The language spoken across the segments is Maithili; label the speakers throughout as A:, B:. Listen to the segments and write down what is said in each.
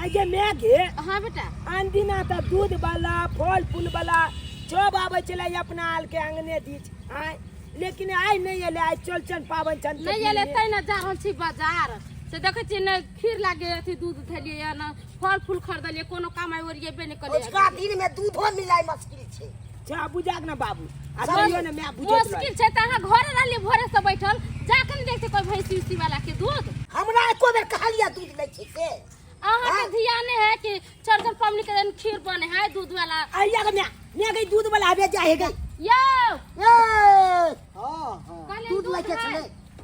A: आइ गे my गे।
B: हाँ बेटा।
A: आन दिना तऽ दूध वाला फल फूल वाला सब आबै छलै अपना आल के अंगने दिस आय, लेकिन आइ नहि एलै। आइ चौरचन पाबनि छनि
B: नहि एलै तै ने जा रहल छी बाजार से। देखै छियै ने खीर लागे अथी दूध धलियै ने फल फूल खरीदलियै, कोनो काम आइ ओरियेबे नहि करियै।
C: अजुका दिन में दूधो मिलाय मुश्किल छै।
A: अच्छा बुझाक ने बाबू, आ कहियो ने my बुझैत रहै।
B: मुश्किल छै तऽ अहाँ घरे रहलियै भोरे से बैठल, जाके ने देखते कोई भैंसी उसी वाला के दूध।
C: हमरा एको बेर कहलियै दूध लै छै से?
B: अहाँ के ध्यान है कि चौरचन पबनी के दिन खीर बने है दूध वाला।
A: आइया के my, my गई दूध वाला आबे जाए है गई।
B: यो।
C: ए।
D: हाँ हाँ।
B: कहलियै
C: दूध लै के
B: है।
C: छलै।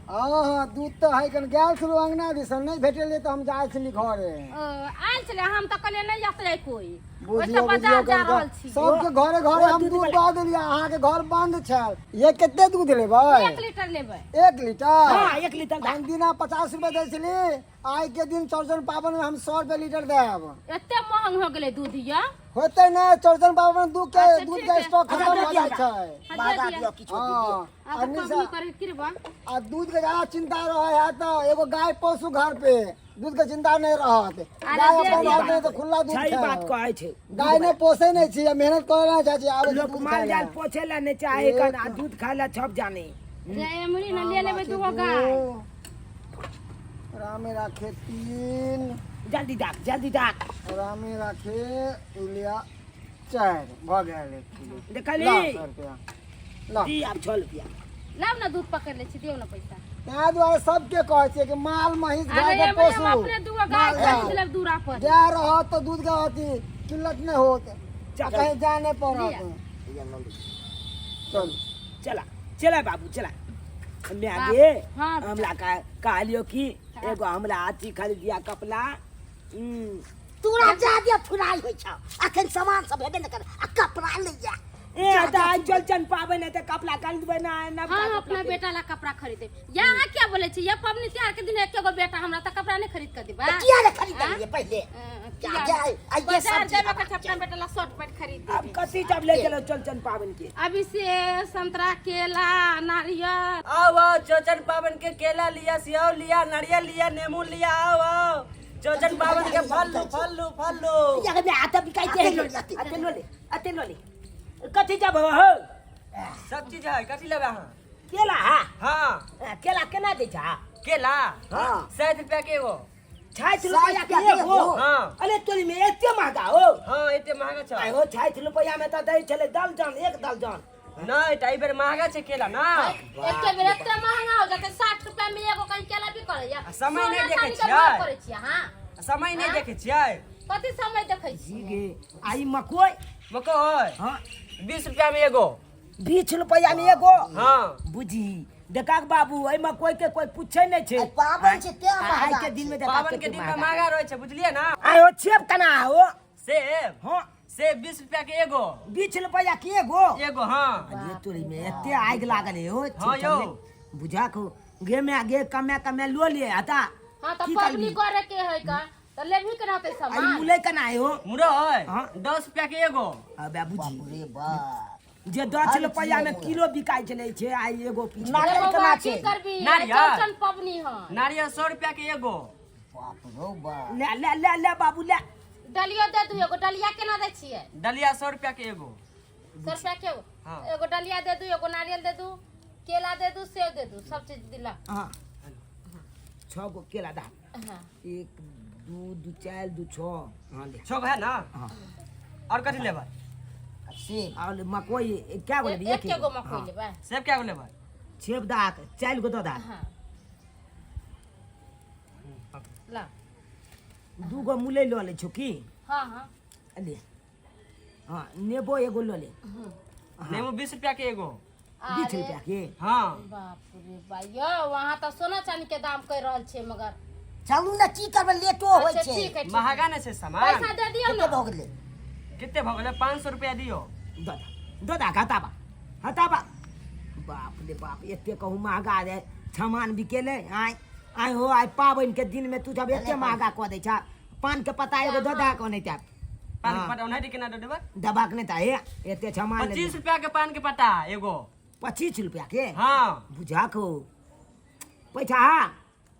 D: हाँ हाँ, दूध तऽ है। कन गेल छलहुँ अंगना दिसन, नहि भेटल तऽ हम जाइ छली घरे।
B: ओ, आयल छलै, हम तऽ कहलियै नहि जतै कोई।
D: बुझियौ
B: ओहिसँ बाजार
D: बुझियौ
B: जा
D: कन
B: रहल छी।
D: सबके घरे घरे
A: ओ
D: हम
A: दूध
D: दूध
A: वाला।
D: दऽ देलियै, अहाँके घर बंद छल। ये कते दूध लेबै?
B: 1 लीटर लेबै।
D: 1 लीटर?
A: हाँ, 1 लीटर दा।
D: हम दिना 50 रुपए दै छली, आइ के दिन चौरचन पाबनि में हम 100 रुपए लीटर देब।
B: एते महंग हो गेलै दूध या?
D: होते नहि, चौरचन पाबनि में दूध के
B: अच्छा,
D: दूध
B: ठीक
D: के
B: है।
D: स्टॉक खत्म
A: अच्छा,
D: हो जाइ
A: दिअ।
D: छै।
B: हाँ, दे
C: महगा
B: दिअ।
C: दियौ किछो
D: हाँ।
C: दियौ।
B: आ
D: आ
B: तऽ
D: निशा
B: पबनी करे किरबा।
D: आ दूध के ज्यादा चिंता रहे है तऽ एगो गाय पोसू घर पे, दूध के चिंता नहीं रहत।
B: अरे
D: गाय
B: दे
D: अपन
B: दिअ।
D: रहत नहि तऽ खुला दूध
A: सही बात
D: खायब।
A: कहै छै।
D: गाय नहि पोसै नहि छी आ मेहनत करे नहि चाहै छी, आबै छै
A: लोक
D: दूध
A: माल
D: खाय
A: जाल
D: लए।
A: पोछे ला नहि चाहे कन, आ दूध खाय ला सब जाने।
B: जे एमरी ने ले लेबै दूगो गाय।
D: रामे राखे तीन।
A: जल्दी डाक, जल्दी डाक।
D: रामे राखे लिया चारि भऽ गेल 1 किलो।
A: देखली?
D: ला 100 रुपया ला।
A: दी आब 6 रुपया।
B: लाउ ने दूध पकड़ लै छी, दियौ ने पैसा।
D: ताहि दुआरे सबके कहै छियै कि माल महींस
B: अरे
D: गाय के
B: एमरी हम
D: पोसू।
B: अपने दूगो गाय
D: माल
B: खरीद
D: जाल।
B: लेब दूरा पर।
D: गाय रहत तऽ दूध के अथी किल्लत नहि होत
A: चल।
D: आ कहीं जाय नहि पड़त।
B: लिअ।
D: चल।
A: चला चला बाबू चला। my गे।
B: हाँ।
A: हमरा कहलियो कि एगो हमरा अथी खरीदिया कपड़ा।
C: तोरा जादे फुराइ होइ छौ, अखन सामान सब हेबे ने कर आ कपड़ा लैया।
A: ए तऽ आइ चौरचन पाबनि है तऽ कपड़ा खरीदबै ना नवका?
B: हाँ।
A: कपड़ा
B: अपना बेटा ला कपड़ा खरीदे या अहाँ क्या बोले छी? ये पबनी त्योहार के दिन एके गो बेटा हमरा, तऽ कपड़ा नहीं खरीद के देबै?
C: तऽ किया ने खरीदलियै पहिले?
B: किया?
C: जा, जा, आइये
B: बाजार
C: सब्जी
B: जेबै के अपना बेटा ला शर्ट पैंट खरीद
A: आब
B: देबै।
A: कथी सब ले गेलो चौरचन पाबनि के?
B: अभी से संतरा, केला, नारियल।
E: आओ आओ, चौचन पावन के केला लिया, सेव लिया, नारियल लिया, नेमू लिया। आओ आओ, चौचन पावन के फल लू, फल लू, फल लू।
A: या गे my, आता बिकाइ छै।
C: अते लो, अते।
A: अते लो ले, अते लो ले। कथी जब हो?
E: सब चीज है। कथी लेबै अहाँ?
A: केला हा?
E: हाँ।
A: केला केना दै छा?
E: केला?
A: हाँ।
E: 60 रुपया के एगो।
A: 60 रुपया के एगो?
E: हाँ।
A: अरे तोरी में एते महंगा हो?
E: हाँ, एते महंगा छै।
A: आइ हो, 60 रुपया में तऽ दै छलै दर्जन, एक दर्जन।
E: नहीं, तऽ एहि बेर महंगा छै केला ना।
B: एके बेर एते महंगा हो जाते, 60 रुपया में एगो कहीं केला भी करैया?
E: आ समय नहि
B: सोना
E: देखै
B: चांदी के
E: छियै?
B: भाव करै छियै अहाँ?
E: समय नहि देखै छियै?
B: कथी समय देखै
A: जी
B: छियै?
A: गे, आ ई मकई?
E: मकई?
A: हाँ।
E: 20 रुपया में एगो।
A: 20 रुपया में एगो?
E: हाँ।
A: बुझी देखा बाबू, एहि मकई के कोई पूछे नहि छै।
C: आइ पाबनि छै तें
A: आइ
C: महगा
A: के दिन में देखा
E: पावन के
A: कते
E: दिन में
A: महगा।
E: महंगा रहै छै, बुझलियै ना?
A: आइ हो, छेप केना हो?
E: सेब?
A: हाँ।
E: सेब 20 रुपया के एगो।
A: 20 रुपया के एगो?
E: एगो, हाँ।
A: अरे तोरी में एते आगि लागल है हो।
E: हाँ यौ।
A: बुझा को गे में गे, कमे कमे लो ले आता।
B: हाँ तऽ
A: की
B: पबनी
A: करबी?
B: करे के है का तऽ लेबही के रहतै
A: आई
B: सामान।
A: मुलै केना है हो?
E: मुरई?
A: हाँ।
E: 10 रुपया के एगो।
A: अबे बुझी।
C: रे बाप।
A: जे 10 रुपया में किलो बिकाइ छलै छै, आइ एगो पीछे।
C: नारियल
B: बौआ,
C: केना
B: की
C: छै?
B: करबी?
E: नारियल?
B: चौरचन पबनी है।
E: नारियल 100 रुपया के एगो।
C: बाप रौ बाप।
A: ले ले ले ले बाबू ले।
B: डलियो दे दू एगो। डलिया केना दै छियै?
E: डलिया 100 रुपया के एगो।
B: 100 रुपया के एगो?
E: हाँ।
B: एगो डलिया दे दू, एगो नारियल दे दू, केला दे दू, सेब दे दू, सब चीज दिला।
A: हाँ, छः गो केला दा।
B: हाँ।
A: एक, दू, दू, चारि, दू, छः, हाँ ले।
E: छः गो है ना?
A: हाँ।
E: और कथी लेबै?
C: सेब।
A: और मकई क्या गो लेबी?
B: एक एगो मकई लेबै।
E: सेब क्या गो लेबै?
A: छेब दा, चारि गो दऽ दा।
B: हाँ, ला।
A: दू गो मुलै लऽ लै छौ की?
B: हाँ हाँ।
A: ले, हाँ, नेबो एगो लऽ ले।
E: नेबो 20 रुपया के एगो।
A: 20
B: अरे
A: रुपया के?
E: हाँ।
B: बाप रे बा, यौ वहाँ तऽ सोना चांदी के दाम कहि रहल छै मगर।
C: चलू ने, की करबै, लेटो होइ
B: अच्छा
C: छै।
B: ठीक है, ठीक है।
E: महंगा ने छै सामान।
B: पैसा दे दियौ
C: कते
B: ने।
C: भऽ गेलै?
E: कते भऽ गेलै? 500 रुपया दियौ।
A: दऽ दा, दऽ दा। हटाबा हटाबा। बाप रे बाप, एते कहूँ महगा रे सामान बिकेलै आइ। आइ हो, आइ पाबनि के दिन में तू सब एते महगा कऽ दै छा। पान के पत्ता एगो दऽ दा कऽ, नहि तऽ
E: पान के
A: हाँ।
E: पत्ता ओनाहिते केना दऽ देबै?
A: दबाक नहि तऽ हे एते सामान लेबै।
E: 25 रुपया के पान के पत्ता एगो।
A: 25 रुपया के?
E: हाँ।
A: बुझा को पैसा हा।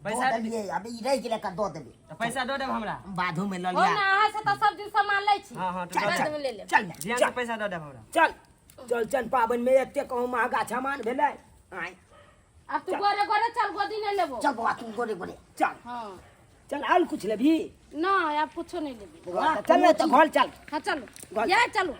E: पैसा
C: दऽ देलियै आब ई रहि गेलै एकर दऽ देबै
E: तऽ पैसा दऽ देब हमरा
A: बाधो में लऽ
B: हो
A: लिया
B: ना अहाँ से तऽ सब दिन सामान लै छी
E: हाँ हाँ
A: चल
E: तऽ दऽ
A: चल
E: देब
B: में ले लेब।
A: चल ने,
E: ध्यान से
A: चल
E: पैसा दऽ देब हमरा
A: चल चल चल पाबनि में एते कहूँ महगा सामान भेलै आय
B: आब तू गोरे गोरे चल गोदी नहीं लेबो
C: चल बौआ तू गोरे गोरे
A: चल
B: हाँ
A: चल आल कुछ लेबही
B: ना आब कुछो नहीं लेबी
C: बौआ,
A: चल ने तऽ घर चल
B: हाँ चलो
A: गोल।
B: ये चलो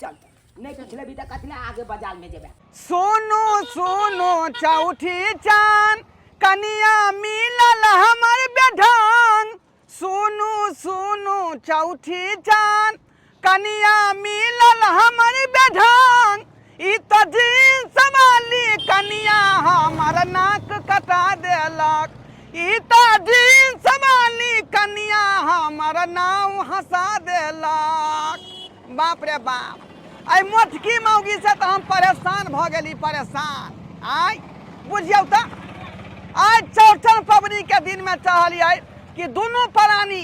A: चल नहीं कुछ लेबही तऽ कथी लए आगे बाजार में जेबै
F: सोनो सोनो चौठी चान कनिया मिलल हमर बेढंग सुनू सुनू चौठी चान कनिया मिलल हमर बेढंग ई तऽ जींस वाली कनिया हमर नाक कटा देलक ई तऽ जींस वाली कनिया हमर नाव हंसा देलक बाप रे बाप एहि मोटकी मौगीसँ तऽ हम परेशान भऽ गेली परेशान आँय बुझियौ तऽ आइ चौड़चन पबनीके दिनमे चाहलियै कि दुनू प्राणी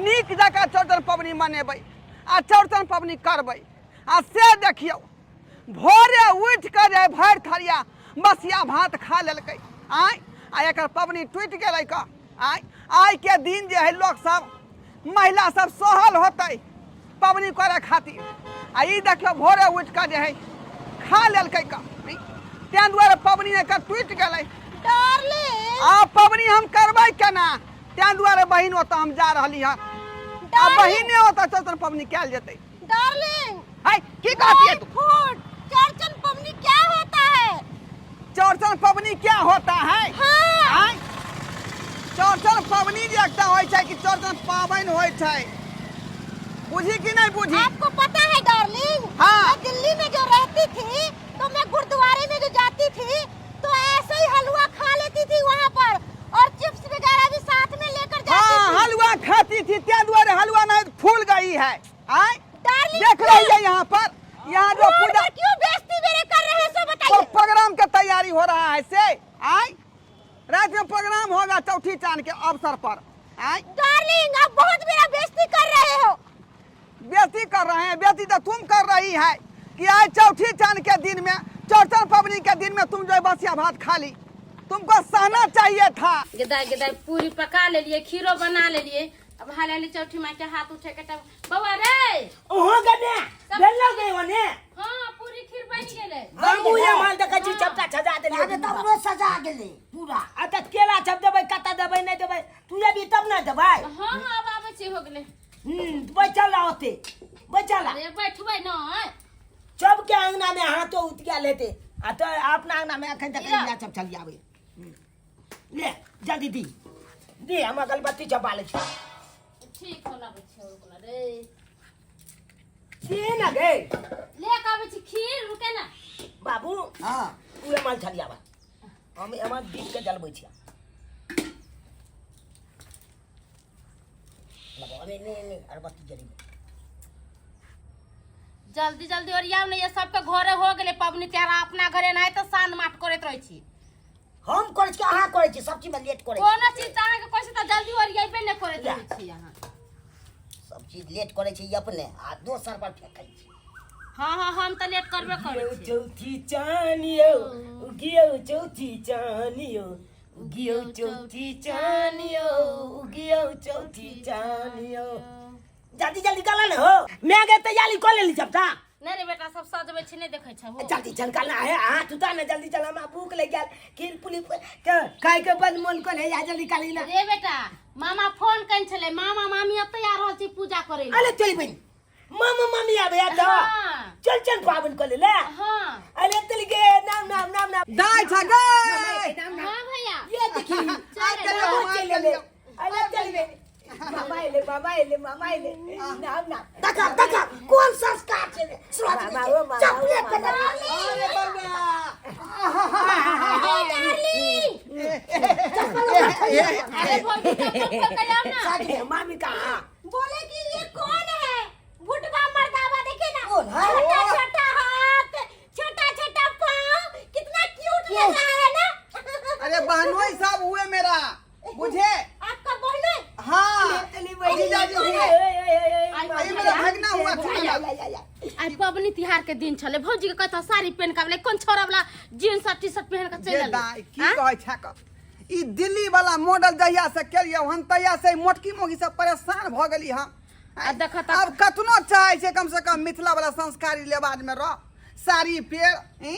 F: नीक जकाँ चौड़चन पबनी मनेबै आ चौड़चन पबनी करबै आ से देखियौ भोरे उठि कऽ जे भरि थरिया बसिया भात खा लेलकै आँय आ एकर पबनी टूटि गेलै कऽ आँय आइके दिन जे है लोकसभ महिला सब सहल होतै पबनी करे खातिर आ ई देखियौ भोरे उठि कऽ जे है खा लेलकै कऽ ताहि दुआरे पबनी एकर टूटि गेलै आ पबनी हम करबै केना ताहि दुआरे बहिन ओतऽ हम जा रहली हँ आ बहिने ओतऽ चौथन पबनी कयल जेतै
C: डार्लिंग
F: है की कहती है तू
C: फूड चौरचन पबनी क्या होता है
F: चौरचन पबनी क्या होता है
C: हाँ।
F: आँय? चौरचन पबनी जे एकटा होइ छै कि चौरचन पाबनि होइ छै बुझी कि नहीं बुझी
C: आपको पता है डार्लिंग
F: हाँ।
C: मैं दिल्ली में जो रहती थी तो मैं गुरुद्वारे में जो जाती थी तो ऐसे ही हलवा खा लेती थी वहाँ पर और चिप्स वगैरह भी साथ में लेकर जाती
F: हाँ
C: थी
F: हलवा खाती थी त्या दुआरे हलवा नहीं फूल गई है आय
C: डार्लिंग
F: देख रही है यहाँ पर यहाँ जो
C: रोड
F: पूजा
C: पर क्यों बेइज्जती मेरे कर रहे हैं सो बताइए
F: प्रोग्राम का तैयारी हो रहा है से आय रात में प्रोग्राम होगा चौथी चांद के अवसर पर आय
C: डार्लिंग आप बहुत मेरा बेइज्जती कर रहे हो
F: बेइज्जती कर रहे हैं बेइज्जती तो तुम कर रही है कि आज चौथी चांद के दिन में चौथन पबनी के दिन में तुम जो है बसिया भात खा ली तुमको सहना चाहिए था
B: गेदाय गेदाय पूरी पका लेलिए खीरो बना लेलिए अब हाल हाल चौठी माई के हाथ उठे के टाइम बौआ रे
A: ओहो गने भेलो गे ओने
B: हाँ पूरी खीर बन गेलै
A: हमहू ये माल देखै छी सबटा सजा देलियै
C: अरे तब रो सजा गेलै पूरा
A: आ तऽ केला सब देबै कतऽ देबै नहि देबै तू एबी तब ने देबै
B: हाँ हाँ अब आबै छी हो गेलै
A: बैठल रह ओते बैठल रह
B: अरे बैठबै न
A: सबके अंगना में हाथो उतिया लेते आ तो अपना अंगना में अखन तक इला सब चल आवे ले जल्दी दी दी हम अगरबत्ती चबा ले छी
B: ठीक हो लाबै छी रुकला रे
A: दे ना गे
B: ले के आबै छी खीर रुके ना
A: बाबू
D: हाँ
A: उहे माल छलियाबा हम एमा दीप के जलबै छी
C: लगाओ अरे नहीं नहीं अगरबत्ती जलेबै
B: जल्दी जल्दी ओरियाउ ने ये सबके घरे हो गेलै पबनी तिहार अपना घरे नहि तऽ सान माट करैत रहै छी
C: हम करै छी अहाँ करै छी सब चीज में लेट करै छी
B: कोनो चीज तऽ अहाँके कहै छी तऽ जल्दी ओरियेबे नहि करैत रहै छी अहाँ
C: सब चीज लेट करै छी अपने आ दोसर पर फेकै छी
B: हाँ हाँ हम तऽ लेट करबे करै छी
A: चौथी चानियो उगियो चौथी चानियो उगियो चौथी चानियो उगियो चौथी चानियो जल्दी जल्दी कला ने हो मैं के तैयारी कर लेली सबटा
B: नहीं रे बेटा सब सजबै छी नहि देखै छहो
A: जल्दी चल कल है हाथ उठा ने जल्दी चल हमरा भूख लग गेल खीर पुली के खाय के बद मन कर है या जल्दी काली ना
B: रे बेटा मामा फोन कन छलै मामा मामी एतै आ रहल छी पूजा करै लए
A: अरे चल बनी मामा मामी आबे आ तो
B: हाँ।
A: चल चल पावन कर ले
B: हाँ
A: अरे चल गे नाम नाम नाम नाम
F: दाय छ गए
A: नाम नाम
B: हाँ भैया
A: ये देखी
B: चल
F: चल,
A: चल ले अरे चल बे मामा एले मामा एले मामा एले नाम नाम
C: तका तका कोन संस्कार छै रे? सुरत
A: मामा ओ मामा ओ
C: चपले
A: मामा।
F: अरे बउआ
B: अरे भौजी चप्पल खोल के आओ ना
A: ए, मामी कहाँ
C: बोले कि ये कौन है बुढ़वा मर्दावा देखे ना कौन है छोटा छोटा हाथ छोटा छोटा पाँव कितना क्यूट लग रहा है ना
F: अरे बहनोई साहब हुए मेरा बुझे
C: आपका बहन
F: हाँ जीजाजी हुए ये मेरा भगना हुआ था
B: आइ पबनी तिहार के दिन छलै भौजी के कहता साड़ी पहन के आबले कोन छोरा वाला जींस और टी शर्ट पहन के चलि
F: जे
B: एलै
F: दाइ की कहै छै क ई दिल्ली वाला मॉडल जहिया से केलियै हन तहिया से ई मोटकी मोगी सब परेशान भऽ गेली हम।
B: आ देखऽ तऽ
F: आब कतनो चाहै छै कम से कम मिथिला वाला संस्कारी लेबाज में रह, साड़ी पेर, ई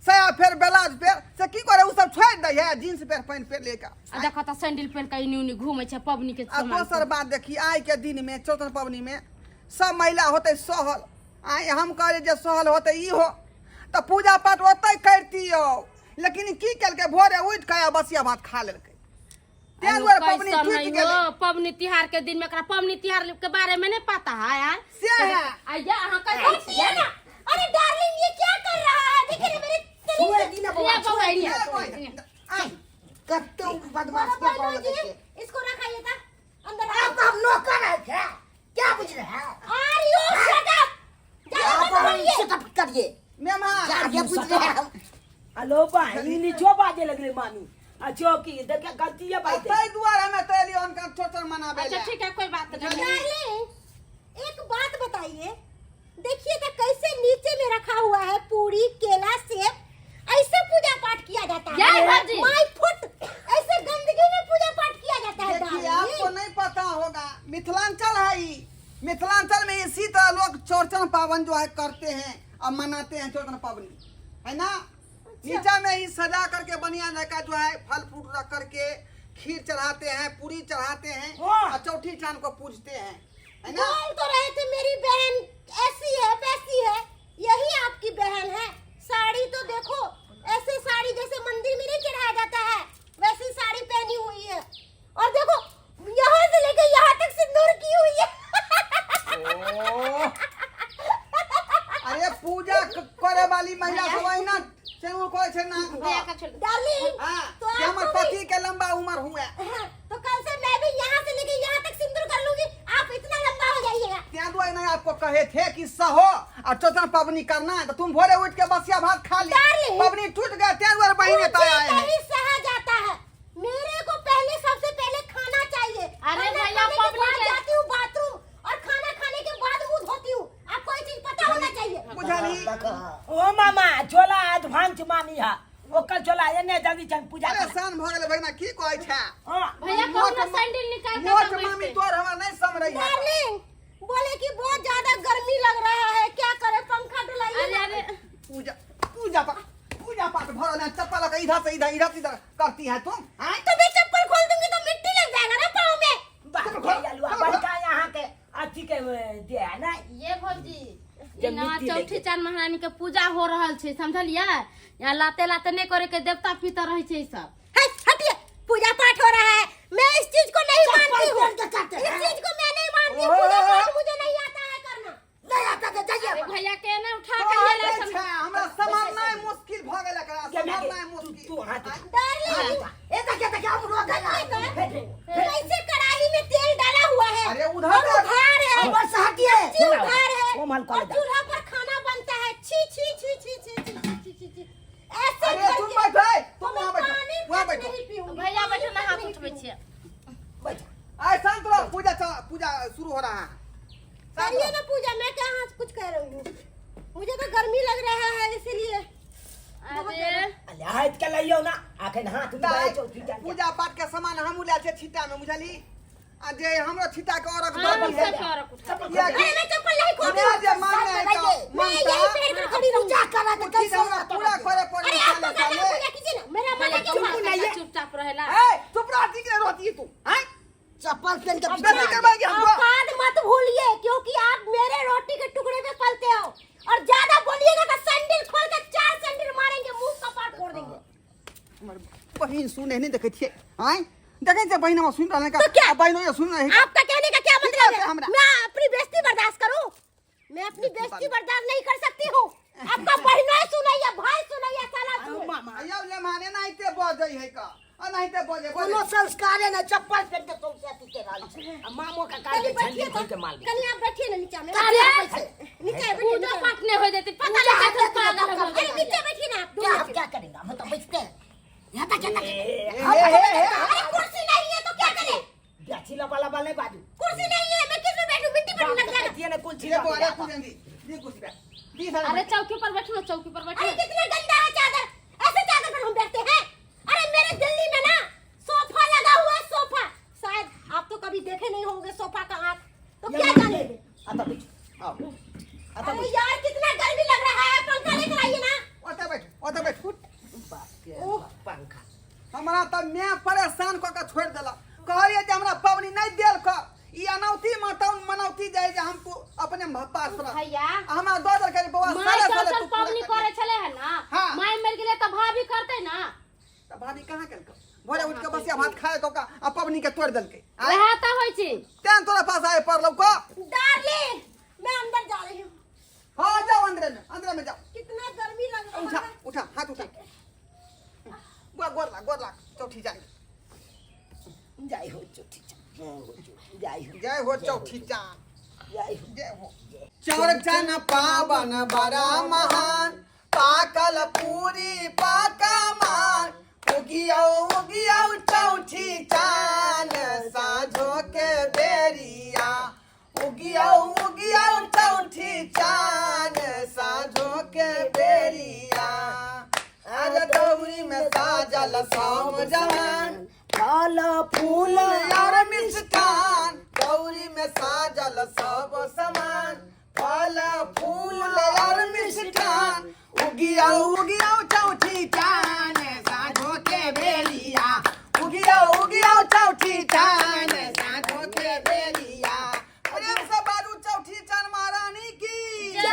F: साया फेर ब्लाउज पेर, से की करे उ सब छोड़ि दै है जींस पेर पैंट पेर लेके।
B: आ देखऽ तऽ सैंडल पहिन कऽ एनी ओनी घूमै छै पबनी के
F: आ
B: सामान।
F: दोसर बात देखी, आइ के दिन में चौथन पबनी में सब महिला होते सहल। आइ हम कहलियै जे सहल होते ई हो तऽ पूजा पाठ ओतै करतियौ, लेकिन की केलकै भोरे उठि कऽ आ बसिया भात खा लेलकै। तें दुआरे पबनी
B: कैसन
F: टूटि
B: है
F: गेलै।
B: हो पबनी तिहार के दिन में? एकरा पबनी तिहार के बारे में नहीं पता है यार।
F: से है।
B: आइया अहाँ कैसे
C: हटिए ना। अरे डार्लिंग, ये क्या कर रहा है? देखिए ना मेरे
A: छुए दी ना बौआ,
B: लिया बौआ,
A: छुए दी
B: लिया।
A: ना।
F: ए, बोल, आइ।
A: कत्ते बदमाश के
C: बहनों
A: पाँव
C: जी,
A: लगै छै।
C: इसको रखाइए था अंदर।
A: आप हम नौकर है क्या? क्या बुझ रहे हैं?
C: Are you shut up? ज्यादा
A: आप
C: मत बोलिए।
A: शट अप करिए।
F: मेमा
A: क्या बुझ रहे हैं हम? हेलो भाई, नीचो बाजे लगले मामी। आ चौकी देख गलती है भाई।
F: ताहि दुआरे हमे तऽ एलियै हुनका चौचर मनाबै
B: अच्छा
F: लए।
B: ठीक है, कोई बात नहीं।
C: डार्लिंग, एक बात बताइए, देखिए तो कैसे नीचे में रखा हुआ है पूरी केला सेब, ऐसे पूजा पाठ किया जाता है?
B: जय भौजी।
C: My foot, ऐसे गंदगी में पूजा पाठ किया जाता है?
F: देखिए
C: डार्लिंग।
F: आपको नहीं पता होगा, मिथिलांचल है ई। मिथिलांचल में इसी तरह लोग चौरचन पावन जो है करते हैं और मनाते हैं चौरचन पावनी, है ना। नीचा में ही सजा करके बढ़िया जगह जो है फल फ्रूट रख करके खीर चढ़ाते हैं, पूरी चढ़ाते हैं और चौथी चांद को पूजते हैं, है ना।
C: बोल तो रहे थे मेरी बहन ऐसी है वैसी है, यही आपकी बहन है। साड़ी तो देखो, ऐसे साड़ी जैसे मंदिर में नहीं चढ़ाया जाता है वैसी साड़ी पहनी हुई है, और देखो यहाँ से लेके यहाँ तक सिंदूर की हुई है।
F: ओह, अरे पूजा करे वाली महिला सब अहिना सिंदूर करे छै ना।
B: भैया का छोड़ दे।
C: डार्लिंग,
F: हाँ,
C: तो
F: कि हमर
C: आपको भी-
F: पति के लंबा उम्र हुए।
C: हाँ, तो कल से मैं भी यहाँ से लेके यहाँ तक सिंदूर कर लूंगी, आप इतना लंबा हो जाइएगा।
F: त्या दुआरे नहीं आपको कहे थे कि सहो और चौथन पबनी करना है तो तुम भोरे उठ के बसिया भात खा ली,
C: डार्लिंग,
F: पबनी टूट गया, त्या दुआरे बहिने
C: मुझे
F: तय आए हैं।
C: नहीं सहा जाता है, मेरे को पहले सबसे पहले खाना चाहिए।
B: अरे
C: खाना
B: भैया,
C: खाने के
B: पबनी
C: बाद
B: के-
C: जाती हूँ बाथरूम, और खाना खाने के बाद मुंह धोती हूँ। आपको ये चीज पता होना चाहिए।
F: बुझलही?
A: ओ मामा, छोला एडवांस मामी है, ओकर छोला एने जल्दी चल पूजा कर।
F: परेशान भऽ गेलै बहिना, की कहै छै?
A: हाँ।
B: भैया
F: मोट
B: कहू ना सैंडल निकाल के
F: मोट
B: तब
F: मामी
B: बैठते।
F: तोर हमरा नहीं समझ रही है।
C: डार्लिंग बोले कि बहुत ज्यादा गर्मी लग रहा है, क्या करे, पंखा डुलाइए
B: अरे
C: ना।
B: अरे
F: पूजा पूजा पाठ पूजा पाठ भरल है, चप्पल लगा इधर से इधर इधर से इधर करती है तुम। हाँ?
C: तो मैं चप्पल खोल दूंगी तो मिट्टी लग जाएगा ना पाँव में।
A: बाप रे, अलुआ बड़का यहाँ के अथी के दे है ना।
B: ये भौजी,
A: जे
B: ई ना
A: मिट्टी
B: चौठी
A: लेके।
B: चांद महारानी के पूजा हो रहल छै, समझलियै? यहाँ लाते लाते नहीं करे के देवता पितर रहै छै ई सब।
C: है, हटिए, पूजा पाठ हो रहा है, मैं इस चीज को नहीं
A: चप्पल
C: मानती हूँ।
A: पहन के करते
C: इस
A: हैं।
C: चीज को मैं नहीं मानती,
F: ओहो।
C: पूजा पाठ मुझे नहीं आता है करना।
A: नहीं आता तो जाइए।
B: अरे भैया के ना उठा के
F: कहै
B: ले ला
F: छै, हमरा समझनाइ मुश्किल भऽ गेल एकरा, समझनाइ मुश्किल।
A: तू हाथ
C: डार्लिंग,
A: ए देखिए देखिए हम रोक गया।
C: कैसे कढ़ाई में तेल डाला हुआ है।
F: अरे उधर
C: और
F: देख।
C: उधार है,
A: बस हटिए।
C: सब्जी उधार है,
A: ओ माल
C: और
A: कॉलेज।
C: चूल्हा पर खाना बनता है। छी छी छी छी छी छी छी छी छी छी। ऐसे
F: अरे तुम
C: करके
F: बैठो, ए,
C: तो
F: तुम
C: मैं
F: वहाँ बैठो,
C: पानी
F: वहाँ
C: तक
F: बैठो।
C: नहीं पीऊंगी।
B: भैया बैठो ना,
C: पानी
B: हाथ
C: तक नहीं
B: उठबै
C: पीऊंगी।
B: छियै।
A: बैठ।
F: आइ शांत रहो, पूजा शुरू हो रहा है। शांत
C: करिए
F: रहो।
C: ना पूजा, मैं क्या हाथ कुछ कह रही हूँ, मुझे तो गर्मी लग रहा है इसीलिए।
B: अरे
A: अरे हाथ के लइयो ना, आखन हाथ उठबै चौथी चांद के।
F: पूजा पाठ के सामान हम ले छियै छिट्टा में, बुझली? आ जे हमरो छिट्टा के औरक
B: हाँ,
F: दऽ दिहे।
B: सबके औरक उठा दे।
F: किया
C: अरे
F: कि
C: मैं चप्पल नहीं खोलती
F: हमरा
C: हूँ।
F: जे मांगने है तऽ
C: मैं यही
F: मांगता।
C: पहन कर खड़ी रहूंगी।
A: पूजा करा तो
F: ओ चीज
A: कैसे
F: हमरा पूरा करे पड़े
C: अरे
F: साले
C: आपको करना है
F: साले।
C: पूजा कीजिए ना, मेरा मन है
B: भैया
C: क्यों
B: चुप
C: मारता?
B: चुपचाप रहेला।
F: ए, चुप रह, ठीक नहीं रहती है तू, हैं?
A: चप्पल पहन के
F: अब बेटी करवाएगी हमको।
C: औकात मत भूलिए, क्योंकि आप मेरे रोटी के टुकड़े पे पलते हो, और ज्यादा बोलिएगा तो सैंडल खोल के 4 सैंडल मारेंगे, मुंह कपाट फोड़ देंगे।
F: हमर बहिन सुने नहीं देखै छियै, आँय? देखै छियै बहिन हमर सुनि रहल है का?
C: तो क्या?
F: आ बहिनो ये सुनि रहल है का?
C: आपका कहने का क्या
F: की
C: मतलब
F: कहते
C: है?
F: हमरा?
C: मैं अपनी बेइज्जती बर्दाश्त करूं? मैं अपनी बेइज्जती बर्दाश्त नहीं कर सकती हूँ। आपका बहनों सुने या भाई सुने या साला सुने।
F: आयौ ले माने नाहिते बजै है का, अनाहिते बजै बजै।
A: कोनो संस्कारे नहीं, चप्पल पहन के तुमसे अथी के रहल छै। आ मामो का काज
C: कहीं बैठिए
A: झंडी
C: तो
A: खोल के मार दे।
C: कहीं आप बैठिए ना नीचा में।
A: अरे,
C: नीचे बैठिए,
B: पूजा
C: नीचे।
B: पाठ नहीं हो जाती, पता
A: पूजा
B: नहीं कैसे
A: होते
B: पागल
A: तो
B: हो
C: अरे
B: गया।
C: नीचे बैठिए ना आप
A: क्या
C: दोनों।
A: हम क्या करेंगे, हम तो बैठते हैं यहाँ तक यहाँ तक।
F: हे, हे, हे, हे।
C: अरे कुर्सी नहीं है तो क्या करें?
A: बेची लबा लबा नहीं बाजू।
C: कुर्सी नहीं है, मैं किस में बैठूं? मिट्टी पर लग जाएगा।
A: ये ना कुल
F: ये
A: छिला
F: बोले कुछ नहीं, दी कुछ पे। दी सारे
B: अरे चौकी पर बैठो ना, चौकी पर बैठो।
C: अरे कितना गंदा है चादर, ऐसे चादर पर हम बैठते हैं? अरे मेरे दिल्ली में ना
A: अतऽ बैठ आओ अतऽ
C: अरे
A: बैठ
C: यार कितना गर्मी लग रहा है, पंखा लेकर आइए ना।
F: ओतऽ बैठ, ओतऽ बैठ।
A: बाप रे बाप, पंखा।
F: हमरा तऽ माय परेशान कऽ के छोड़ि देलक। कहलियै जे हमरा पबनी नहि देल कऽ, ई अनौती मतौन मनौती जाइ जे हम तू अपने पास रह।
B: भैया
F: आ हमरा दऽ देलकै रे बौआ,
B: माय
F: साले साले
B: चौचन
F: तू पूरा
B: पबनी
F: करिहे।
B: करे छले है ना।
F: हाँ।
B: माय मर गेलै तऽ भाभी करतै ना।
F: तऽ भाभी कहाँ केलकै? भोरे उठि कऽ बसिया भात खाय कऽ आ पबनी के तोड़ि देलकै। आँय?
B: वएह तऽ होइ छै।
F: तें तोरा पास आए पड़लौ कऽ।
C: डार्लिंग मैं अंदर जा रही हूँ।
F: हाँ जाओ अंदर में, अंदर में जाओ।
C: कितना गर्मी लग रहा
F: उठा
C: है।
F: उठा हाथ उठा। बुआ गोर लाग, गोर लाग चौथी जान।
A: जय हो चौथी चान, जय हो चौथी, जय हो,
F: जय हो चौथी चान,
A: जय हो।
F: जय हो। चौरचन पावन बड़ा महान, पाकल पूरी पकवान, उगियो उगियो चौथी चान, साँझो के बेरिया, उगियो उगियो चौथी चान, साँझो के बेरिया। अरे दौरी में साजल सौम जवान,
A: फल फूल
F: फूल और मिष्ठान, गौरी में साजल सब समान, फल फूल और मिष्ठान, उगियो उगियो चौथी चान, साँझो के बेरिया, उगियो उगियो चौथी चान, साँझो के बेरिया। प्रेम से बाजू चौथी चान महारानी की
A: जय।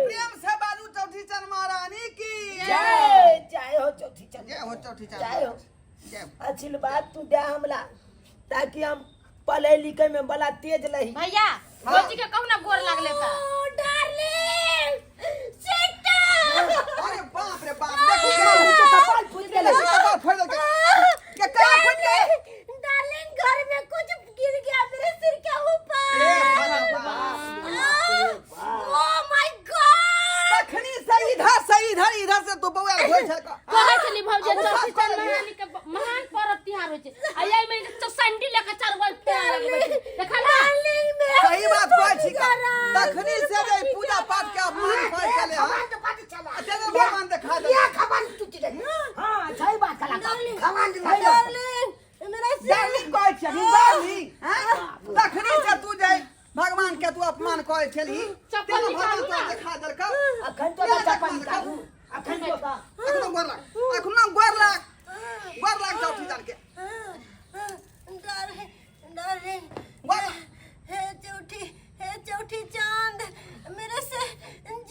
F: प्रेम से बाजू चौथी चान महारानी की
A: जय जय हो चौथी चान,
F: जय हो चौथी चान,
A: जय हो।
F: जय हो।
A: आशीर्वाद तू दे हमरा ताकि हम पढ़े लिखे में बड़ा तेज रही।
B: भैया भौजी के कहू ना गोर लागले तऽ।
C: ओ डार्लिंग शिट।
F: अरे बाप रे बाप, देखो
A: के कपाल फूट गेलै।
F: देखो कपाल फोड़ देलकै। के कहाँ फूट गेलै?
C: डार्लिंग घर में कुछ गिर गया मेरे सिर के ऊपर।
F: ए भगवान।
C: ओ my God.
F: तखनी से इधर से इधर, इधर से तू बौआ होय छल का।
B: कहै छली भौजी
F: अब
B: चौथी
F: साफ कर
B: चान
F: लेलियै।
B: महारानी के महान पर्व तिहार होइ छै आ एहि में तो सैंडल लऽ के चारू बगल फेर लगबै छै। देखल हँ?
C: डार्लिंग मेरा
F: सही बात कहै छी का। तखनी से जे पूजा पाठ के अपमान कहै छलै हँ।
A: खवान तो बात चला।
F: आ तेरे भगवान देखा दे।
A: ये खवान टूट गेलै। हाँ सही बात कला। खवान
C: डार्लिंग मेरा सिर।
F: डार्लिंग कहै छी डार्लिंग, हैं? तखनी से तू जे भगवान के तू अपमान करै छलही,
B: चप्पल
F: तेना भगवान
B: निकालू
F: तोरा
B: ना।
F: देखा देलकौ।
A: अखन तो चप्पल निकालू, अखन तो
F: अखनो गोर लाग, अखनो गोर लाग, गोर लाग चौथी जान के।
C: डार्लिंग डार्लिंग
F: गोर लाग।
C: हे चौथी, हे चौथी चांद, मेरे से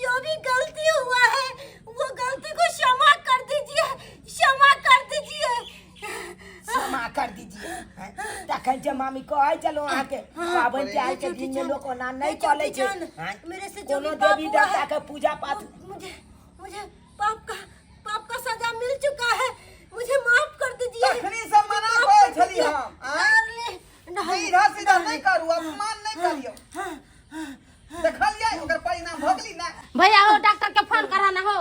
C: जो भी गलती हुआ है वो गलती को क्षमा कर दीजिए, क्षमा कर दीजिए,
A: क्षमा कर दीजिए। तखन जे मामी कहै छलहुँ अहाँके पाबनि तिहार के दिन में लोक ओना नहि
C: हे
A: चलै
C: चौथी
A: छै।
C: चांद,
A: आँय?
C: मेरे से जो
A: कोनो
C: भी पाप
A: देवी
C: हुआ
A: देवता
C: है,
A: के पूजा पाठ
C: मुझे मुझे पाप का सजा मिल चुका है, मुझे माफ कर दीजिए।
F: तखनी से मना
C: माफ
F: करै
C: कर
F: छली
C: दीजिए।
F: हम, आँय?
C: डार्लिंग,
F: जे इधर से इधर नहि करू, अपमान नहि करियौ। देखलियै ओकर परिणाम भऽ गेली ना।
B: भैया हो डॉक्टर के फोन करा ना हो।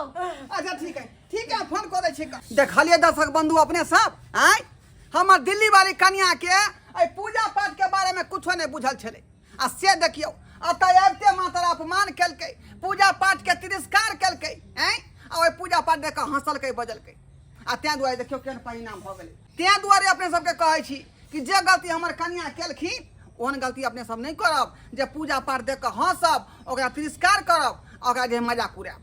F: अच्छा ठीक है, ठीक है, फोन करै छी। देखलियै दर्शक बंधु अपने सब, आँय? हमर दिल्ली वाली कनिया के एहि पूजा पाठ के बारे में कुछो नहि बुझल छलै, आ से देखियौ एतऽ आबिते मात्र अपमान केलकै, पूजा पाठ के तिरस्कार केलकै, आँय? आ ओहि पूजा पाठ देख कऽ हँसलकै बजलकै, आ ताहि दुआरे देखियौ केहन परिणाम भऽ गेलै। ताहि दुआरे अपने सबके कहै छी कि जे गलती हमर कनिया केलखिन ओहन गलती अपने सब नहि करब, जे पूजा पाठ देख कऽ हँसब, ओकरा तिरस्कार करब, आ ओकरा जे मजाक उड़ायब।